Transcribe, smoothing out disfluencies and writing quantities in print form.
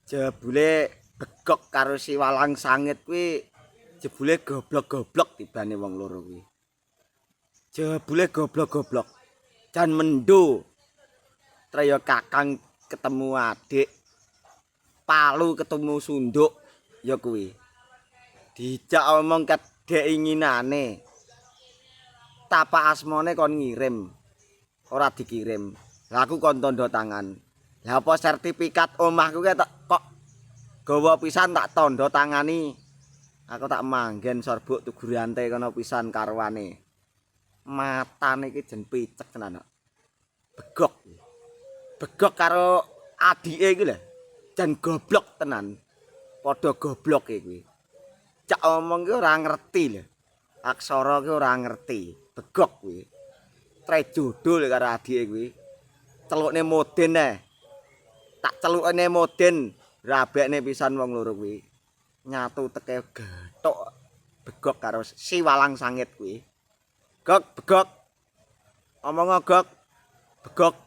Jebule Begok karo si Walang Sangit kuwi jebule goblok-goblok tibane wong loro kuwi. Jebule goblok-goblok. Jan mendo. Treya kakang ketemu adik. Palu ketemu sunduk ya kuwi. Dijak omong kedhek inginane. Tapak asmane kon ngirim. Ora dikirim. Lah aku kon tandha tangan. Lah apa sertifikat omahku ki kok gawa pisan tak tandha tangani. Aku tak manggen sorbuk Tugurante kono pisan karuane. Matane iki jen picek tenan kok. Begok. Begok karo adike iki lho. Jan goblok tenan. Padha gobloke kuwi. Cak omong ki ora ngerti lho. Aksara ki ora ngerti. Begok kuwi. Tre jodoh lho karo adike kuwi. Celukne Modin ae. Tak celukne Modin, rabekne pisan wong loro kuwi. Nyatu teke gethuk Begok karo si Walang Sangit kuwi. Gok, Begok. Omong, Gok. Begok.